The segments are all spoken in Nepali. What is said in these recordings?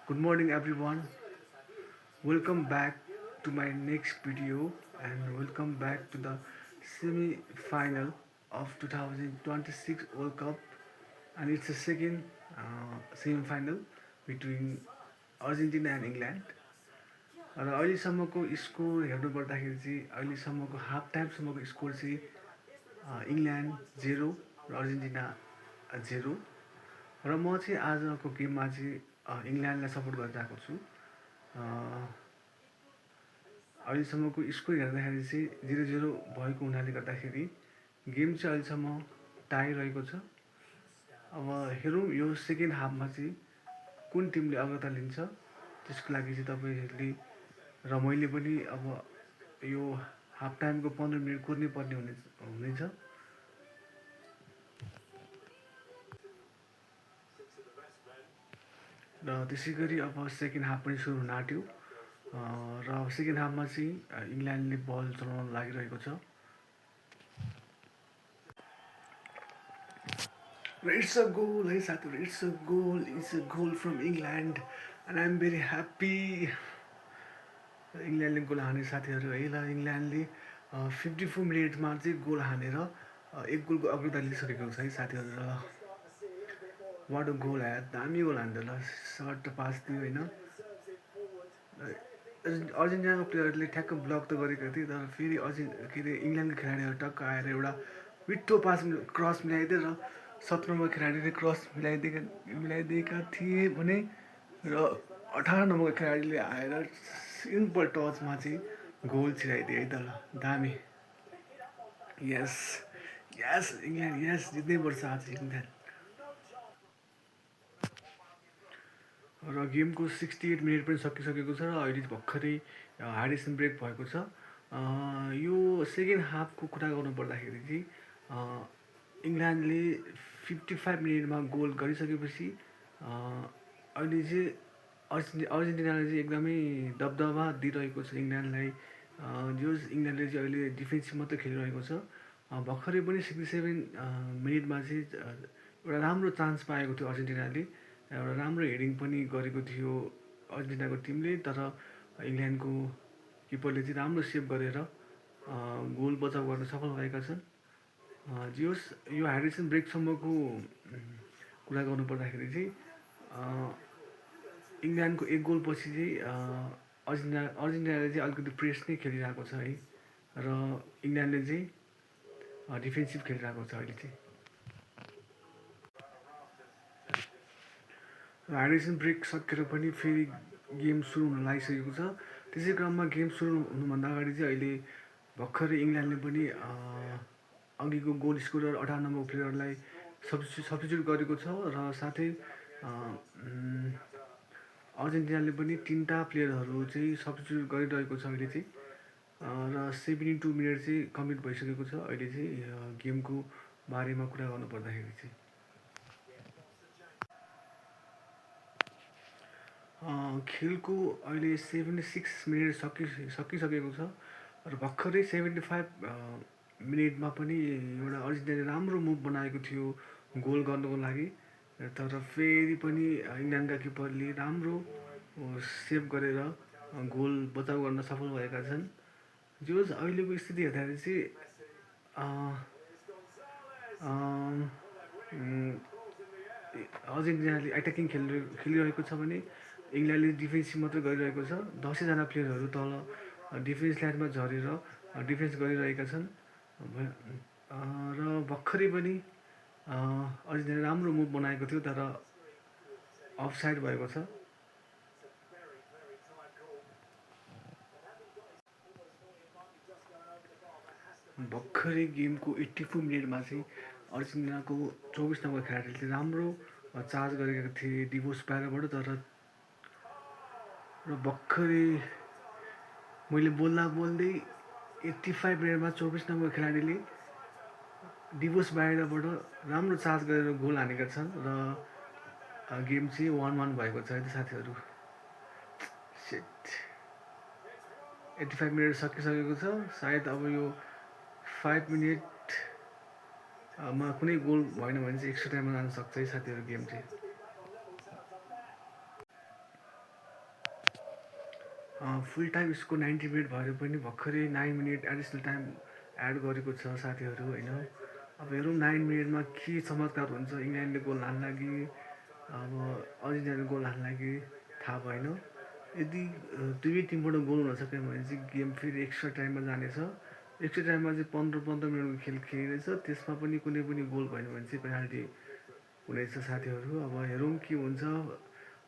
Good morning, everyone. Welcome back to my next video, and welcome back to the semi-final of 2026 World Cup, and it's the second semi-final between Argentina and England. र अहिलेसम्मको स्कोर हेर्नुपर्दाखेरि चाहिँ अहिलेसम्मको हाफ टाइमसम्मको स्कोर चाहिँ इङ्ल्यान्ड 0 र अर्जेन्टिना 0 र म चाहिँ आजको गेममा चाहिँ इङ्ल्यान्डलाई सपोर्ट गरेर आएको छु। अहिलेसम्मको स्कोर हेर्दाखेरि चाहिँ 0-0 भएको हुनाले गर्दाखेरि गेम चाहिँ अहिलेसम्म टाई रहेको छ। अब हेरौँ यो सेकेन्ड हाफमा चाहिँ कुन टिमले अग्रता लिन्छ, त्यसको लागि चाहिँ तपाईँहरूले र मैले पनि अब यो हाफ टाइमको 15 मिनट कुर्नै पर्ने हुनेछ। र त्यसै गरी अब सेकेन्ड हाफ पनि सुरु हुन आँट्यो र सेकेन्ड हाफमा चाहिँ इङ्ल्यान्डले बल चलाउन लागिरहेको छ र इट्स अ गोल है साथीहरू, it's a goal from England and I am very happy. इङ्ल्यान्डले गोल हाने साथीहरू है। ल इङ्ल्यान्डले 54 मिनटमा चाहिँ गोल हानेर एक गोलको अग्रता लिइसकेको छ है साथीहरू। र वाट अ गोल आयो, दामी गोल हान्थ्यो ल, सर्ट पास दियो होइन। अर्जेन्टिनाको प्लेयरले ठ्याक्क ब्लक त गरेको थिए, तर फेरि के अरे इङ्ल्यान्डको खेलाडीहरू टक्क आएर एउटा मिठो पास क्रस मिलाइदिए र 17 नम्बर खेलाडीले क्रस मिलाइदिएका थिए भने र 18 नम्बरको खेलाडीले आएर सिम्पल टचमा चाहिँ गोल छिराइदिए है त। ल दामी, यस यस इङ्ल्यान्ड, यस जित्नैपर्छ आज इङ्ल्यान्ड। र गेमको 68 मिनट पनि सकिसकेको छ र अहिले भर्खरै हाइड्रेसन ब्रेक भएको छ। यो सेकेन्ड हाफको कुरा गर्नु पर्दाखेरि चाहिँ इङ्ल्यान्डले 55 मिनटमा गोल गरिसकेपछि अहिले चाहिँ अर्जेन्टिनाले चाहिँ एकदमै दबदबा दिइरहेको छ इङ्ल्यान्डलाई। जो इङ्ल्यान्डले चाहिँ अहिले डिफेन्सिभ मात्रै खेलिरहेको छ। भर्खरै पनि 67 मिनटमा चाहिँ एउटा राम्रो चान्स पाएको थियो अर्जेन्टिनाले, एउटा राम्रो हेडिङ पनि गरेको थियो अर्जेन्टिनाको टिमले, तर इङ्ल्यान्डको किपरले चाहिँ राम्रो सेभ गरेर गोल बचाउ गर्न सफल भएका छन्। जे होस्, यो हाइड्रेसन ब्रेकसम्मको कुरा गर्नुपर्दाखेरि चाहिँ इङ्ल्यान्डको एक गोलपछि चाहिँ अर्जेन्टिनाले चाहिँ अलिकति प्रेस नै खेलिरहेको छ है, र इङ्ल्यान्डले चाहिँ डिफेन्सिभ खेलिरहेको छ अहिले चाहिँ। हाइड्रेसन ब्रेक सकेर पनि फेरि गेम सुरु हुन लागिसकेको छ। त्यसै क्रममा गेम सुरु हुनुभन्दा अगाडि चाहिँ अहिले भर्खरै इङ्ल्यान्डले पनि अघिको गोल स्कोरर 18 नम्बर प्लेयरलाई सब्स्टिट्युट गरेको छ र साथै अर्जेन्टिनाले पनि 3टा प्लेयरहरू चाहिँ सब्स्टिट्युट गरिरहेको छ अहिले चाहिँ। र 72 मिनट चाहिँ कम्प्लिट भइसकेको छ अहिले चाहिँ गेमको बारेमा कुरा गर्नुपर्दाखेरि चाहिँ। खेलको अहिले 76 मिनट सकिसकेको छ र भर्खरै 75 मिनटमा पनि एउटा अर्जेन्टिनाले राम्रो मुभ बनाएको थियो गोल गर्नको लागि, तर फेरि पनि इङ्ल्यान्डका किपरले राम्रो सेभ गरेर गोल बचाउ गर्न सफल भएका छन्। जो अहिलेको स्थिति हेर्दाखेरि चाहिँ अर्जेन्टिनाले एट्याकिङ खेलिरहेको छ भने इङ्ल्यान्डले डिफेन्सिभ मात्रै गरिरहेको छ। 10जना प्लेयरहरू तल डिफेन्स लाइनमा झरेर डिफेन्स गरिरहेका छन् र भर्खरै पनि अर्जेन्टिनाले राम्रो मुभ बनाएको थियो, तर अफसाइड भएको छ। भर्खरै गेमको 84 मिनटमा चाहिँ अर्जेन्टिनाको 24 नम्बर खेलाडीले राम्रो चार्ज गरेका थिए डिभोस बाहिरबाट, तर र भर्खरै मैले बोल्दै 85 मिनटमा 24 नम्बर खेलाडीले डिभोस बाहिरबाट राम्रो चार्ज गरेर गोल हानेका छन् र गेम चाहिँ 1-1 भएको छ है त साथीहरू। 85 मिनट सकिसकेको छ, सायद अब यो 5 मिनटमा कुनै गोल भएन भने चाहिँ एक्स्ट्रा टाइममा जान सक्छ है साथीहरू गेम चाहिँ। फुल टाइम यसको 90 मिनट भएर पनि भर्खरै 9 मिनट एडिसनल टाइम एड गरेको छ साथीहरू होइन। अब हेरौँ 9 मिनटमा के चमत्कार हुन्छ, इङ्ल्यान्डले गोल हाल्न लागि अब अर्जेन्टिनाले गोल हाल्न लागि थाहा भएन। यदि दुवै टिमबाट गोल हुन सक्यो भने चाहिँ गेम फेरि एक्स्ट्रा टाइममा जानेछ। एक्स्ट्रा टाइममा चाहिँ 15 मिनटको खेल खेलिनेछ, त्यसमा पनि कुनै पनि गोल भएन भने चाहिँ पेनाल्टी हुनेछ साथीहरू। अब हेरौँ के हुन्छ।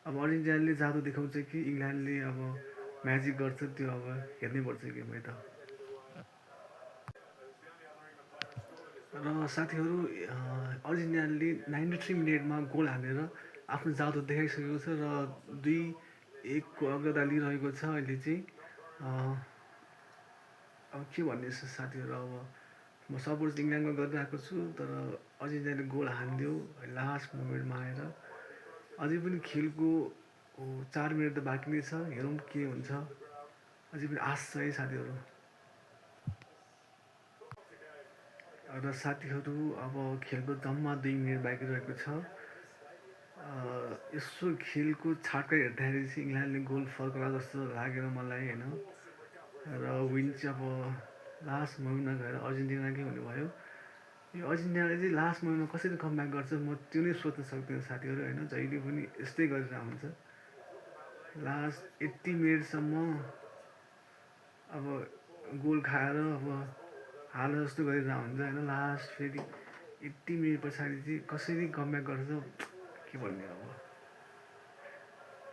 अब अर्जेन्टिनाले जादु देखाउँछ कि इङ्ल्यान्डले अब म्याजिक गर्छ, त्यो अब हेर्नै पर्छ गेम है त। र साथीहरू अर्जेन्टिनाले 93 मिनटमा गोल हालेर आफ्नो जादु देखाइसकेको छ र 2-1को अग्रता लिइरहेको छ अहिले चाहिँ। अब के भन्ने साथीहरू, अब म सपोर्ट इङ्ल्यान्डमा गरिरहेको छु, तर अर्जेन्टिनाले गोल हालिदियो लास्ट मोमेन्टमा आएर। अझै पनि खेलको 4 मिनट त बाँकी नै छ, हेरौँ के हुन्छ। अझै पनि आश छ है साथीहरू। र साथीहरू अब खेलको जम्मा 2 मिनट बाँकी रहेको छ। यसो खेलको छाटका हेर्दाखेरि चाहिँ इङ्ल्यान्डले गोल फर्कला जस्तो लागेन मलाई होइन। र विन चाहिँ अब लास्ट मोमेन्टमा गएर अर्जेन्टिनाकै हुनुभयो। यो अर्जेन्टिनाले चाहिँ लास्ट मोमेन्टमा कसरी कमब्याक गर्छ म त्यो नै सोच्न सक्दिनँ साथीहरू होइन। जहिले पनि यस्तै गरिरहेको हुन्छ, लास्ट 80 मिनटसम्म अब गोल खाएर अब हाल जस्तो गरिरहेको हुन्छ होइन। लास्ट फेरि 80 मिनट पछाडि चाहिँ कसरी कमब्याक गर्छ के भन्ने अब।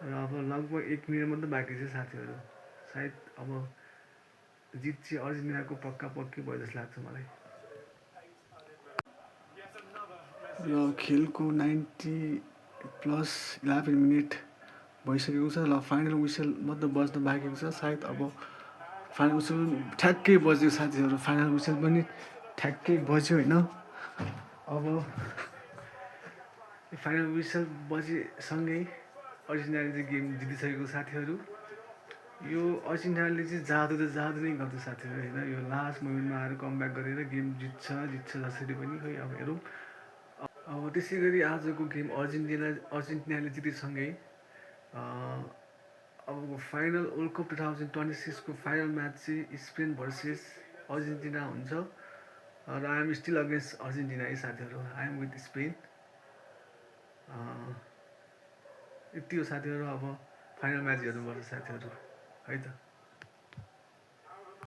र अब लगभग 1 मिनट मात्रै बाँकी छ साथीहरू, सायद अब जित चाहिँ अर्जेन्टिनाको पक्का पक्की भयो जस्तो लाग्छ मलाई। र खेलको 90+11 मिनट भइसकेको छ र फाइनल विसल मात्रै बज्न बाँकी छ सायद। अब फाइनल विसल ठ्याक्कै बज्यो साथीहरू, फाइनल विसल पनि ठ्याक्कै बज्यो होइन। अब फाइनल विसल बजेसँगै अर्जेन्टिनाले चाहिँ गेम जितिसकेको साथीहरू। यो अर्जेन्टिनाले चाहिँ जादु नै गर्छ साथीहरू होइन। यो लास्ट मोमेन्टमा आएर कमब्याक गरेर गेम जित्छ जसरी पनि, खोइ अब हेरौँ। अब त्यसै गरी आजको गेम अर्जेन्टिनाले जितेसँगै अब फाइनल वर्ल्ड कप 2026को फाइनल म्याच चाहिँ स्पेन भर्सेस अर्जेन्टिना हुन्छ। र I am still against Argentina है साथीहरू, आई एम विथ स्पेन। यति हो साथीहरू, अब फाइनल म्याच हेर्नुपर्छ साथीहरू है त।